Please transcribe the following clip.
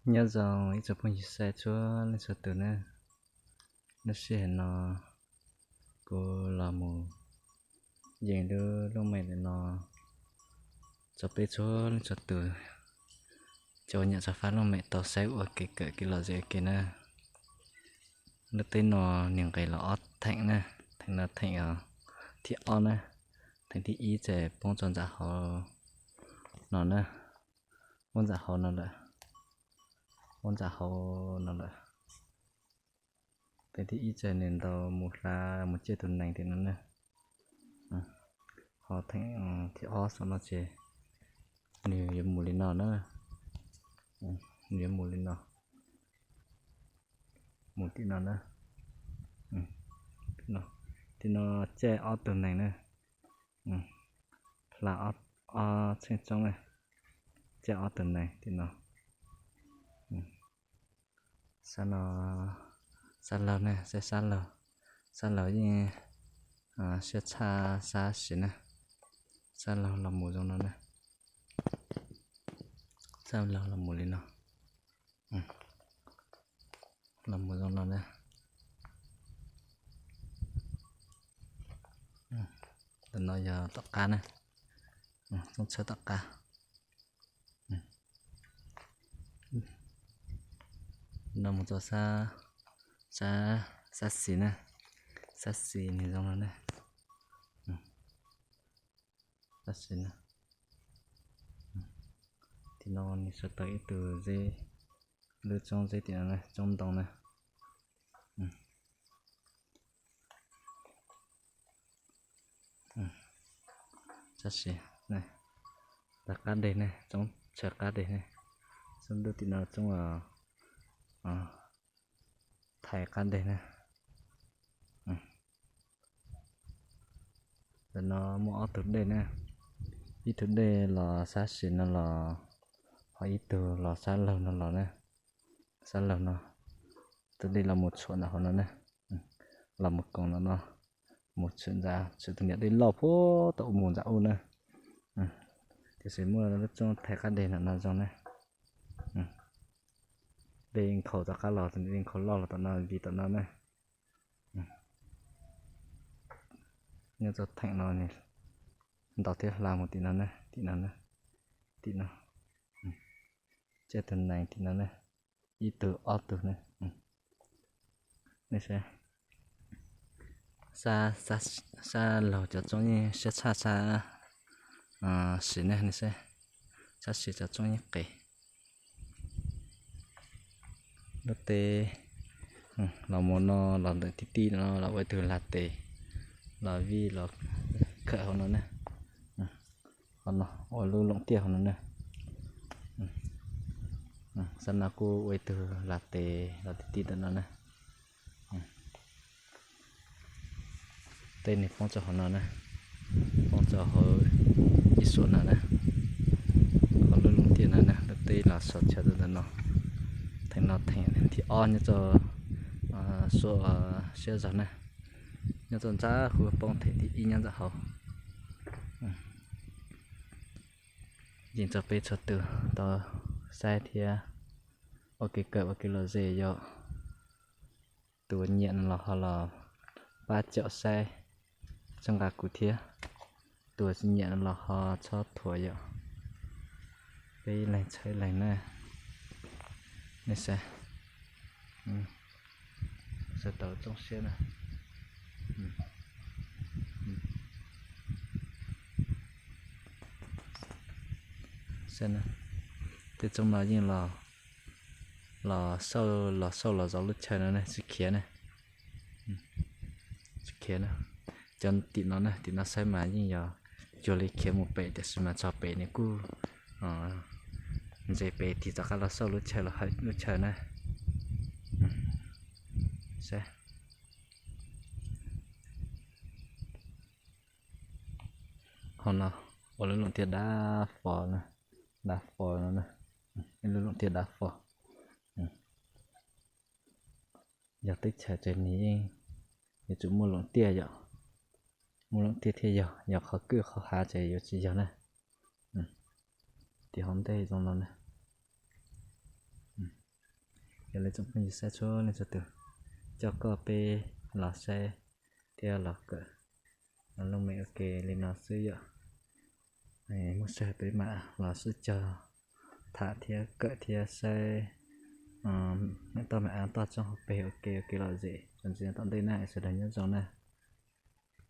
Nyob zoo ib tsoom phooj ywg saib txhua leej txhua tus na. Lub sij hawm no kuv los mus yees lub looj mem ntawm no rau peb txhua leej txhua tus, cov uas nyam txog fab looj mem tau saib ua kev kawm kev lom zem ua ke na. Lub teb no nws nqis los ob theem na, theem no theem thib ob na. Theem thib ib ces poob rau ntxam hauv no na, poob ntxam hauv no lawm, poob ntxam hauv no lawm. Theem thib ib ces nws ntaus mus hla mus ciaj tus nees tim no na. Ho theem thib ob saum no ces nws yuav mus li no na, nws yuav mus li no, mus tim no na. Tim no caij ob tug nees na, hla ob txheej tsoob na, caij ob tug nees tim no. Sab no, sab laug ne, sab, sab laug, sab laug yeej siab tshaj sab sis na. Sab laug los mus zoo no na, sab laug los mus li no, los mus zoo no na. Ntawm no yog tom qab na, txooj tshawb tom qab. No mus rau sab xis na, sab xis nws zoo no na, sab xis na. Tim no nws sawv tau ib tug zeb, lub tsoob zeb tim no na, tsoob ntoo na. Sab xis, qab deg ne, tsoob chaw qab deg ne, tsoob ntuj tim no tsoob thaiv qab deg ne. Ntawm no muaj ob tug dej na, ib tug dej los sab sim no los, ho ib tug los sab laug no los na, sab laug no, tus dej los mus tshuam ntawm hauv no na, los mus koom ntawm no, mus tshwm ntxa, tshwm tus niam dej loj puag tom ub mus ntxa ub na. Tiam sis muaj lub tsoob thaiv qab deg ntawm no zoo na. Dej nkhaus rov qab los, dej nkhaus loj los tom no, vim tom no na. Nyob rau theem no ntaus thiab hla mus tim no na, tim no na, tim no, caij tus nees tim no na, ib tug ob tug na. Nej saib, sab laug cov tsoob yeej siab tshaj sab sim ne, nej saib, sab sim cov tsoob yeej qis. Lub teb los mus no los ntawm tib tij no los ua ib tug lag tes, los vij los khawm hauv no na. Hauv no ua lub loom tiaj hauv no na. Sab no kuj ua ib tug lag tes los tib tij ntawm no na. Teb nws poob rau hauv no na, poob rau hauv ib suam no na, hauv lub loom tiaj no na, lub teb los saum chaw rau ntawm no. Theem no theem thib ob nyob rau suab siab zog na, nyob rau ntxa huv poob theem thib ib nyob ntawm hauv. Yeej rau peb txhua tus tau saib thiab ua kev kawm ua kev lom zem yom. Tus uas nyiam no los ho los pab caum saib txhawb nqa kuv thiab. Tus uas tsis nyiam no los ho txhob thuam yom. Peb ib leeg txhawb ib leeg na. Nej saib, sawv tau tsoob siab na. Saib na, tej tsoob no yeej los, los xauj los xauj los zov lub chaw no ne, tsis khiav ne, tsis khiav na. Cov tim no na, tim no saib mas yeej yog cuag li khiav mus pem tiam sis mas txog pem nws kuj ntse pem tig rov qab los xauj lub chaw los hais lub chaw na. Saib, ho no ua lub loom tiaj dav fo na, dav fo no na, ib lub loom tiaj dav fo. Yog teb chaws ces nws yeej yuav tsum muaj loom tiaj yom, muaj loom tiaj thiaj yog, yog qhov kwj qhov hav ces yuav tsis yog na. Tim hauv ntej zoo no na, Yog li tsoom phooj ywg saib txhua leej txhua tus, coj koj peb los saib thiab los kawm looj mem ua ke li no xwb yom. Muaj sij hawm peb mam los sib cog tham thiab kawm thiab saib nyob toj me av toj roob hauv pes ua ke ua ke lom zem txuas ntxiv tom ntej na. Sawv daws nyob zoo na.